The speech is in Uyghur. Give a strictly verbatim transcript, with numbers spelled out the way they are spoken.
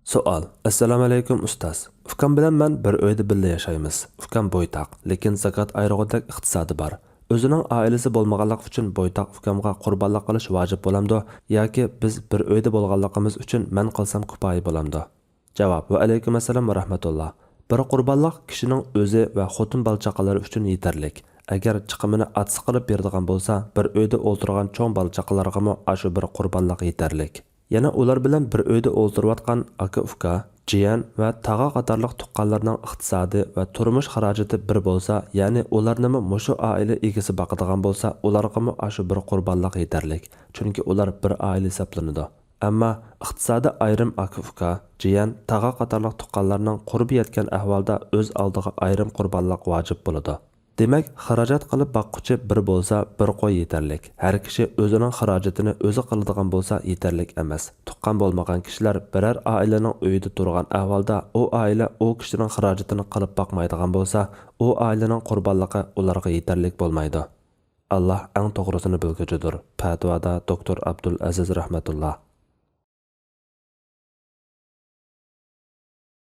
سوئال. ئەسسالامۇئەلەيكۇم ئۇستاز. ئۇكام بىلەن مەن بىر ئۆيدە بىللە ياشايمىز. ئۇكام بويتاق، لېكىن زاكات ئايرىغۇدەك ئىقتىسادى بار. ئۆزىنىڭ ئائىلىسى بولمىغانلىقى ئۈچۈن بويتاق ئۇكامغا قۇربانلىق قىلىش ۋاجىپ بولامدۇ ياكى بىز بىر ئۆيدە بولغانلىقىمىز ئۈچۈن مەن قىلسام كۇپايە بولامدۇ؟ جاۋاب. ۋەئەلەيكۇم ئەسسالام ۋە رەھمەتۇللا. بىر قۇربانلىق كىشىنىڭ ئۆزى ۋە خوتۇن بالا-چاقىلىرى ئۈچۈن يېتەرلىك. ئەگەر چىقىمىنى ئاتىسى قىلىپ بېرىدىغان بولسا، بىر ئۆيدە ئولتۇرغان چوڭ بالا-چاقىلارغىمۇ ئاشۇ بىر قۇربانلىق يېتەرلىك. يەنە ئۇلار بىلەن بىر ئۆيدە ئولتۇرۇۋاتقان ئاكا-ئۇكا، جىيەن ۋە تاغا قاتارلىق تۇغقانلارنىڭ ئىقتىسادى ۋە تۇرمۇش خىراجىتى بىر بولسا، يەنى ئۇلارنىمۇ مۇشۇ ئائىلە ئىگىسى باقىدىغان بولسا، ئۇلارغىمۇ ئاشۇ بىر قۇربانلىق يېتەرلىك، چۈنكى ئۇلار بىر ئائىلە ھېسابلىنىدۇ. ئەمما ئىقتىسادى ئايرىم ئاكا-ئۇكا، جىيەن، تاغا قاتارلىق تۇغقانلارنىڭ قۇربى يەتكەن ئەھۋالدا ئۆز ئالدىغا ئايرىم قۇربانلىق ۋاجىپ بولىدۇ. دېمەك، خىراجەت قىلىپ باققۇچى بىر بولسا، بىر قوي يېتەرلىك. ھەر كىشى ئۆزىنىڭ خىراجىتىنى ئۆزى قىلىدىغان بولسا، يېتەرلىك ئەمەس. تۇغقان بولمىغان كىشىلەر بىرەر ئائىلىنىڭ ئۆيىدە تۇرغان ئەھۋالدا، ئۇ ئائىلە ئۇ كىشىنىڭ خىراجىتىنى قىلىپ باقمايدىغان بولسا، ئۇ ئائىلىنىڭ قۇربانلىقى ئۇلارغا يېتەرلىك بولمايدۇ. ئاللا ئەڭ توغرىسىنى بىلگۈچىدۇر. پەتىۋادا دوكتور ئابدۇل ئەزىز رەھمەتۇللا.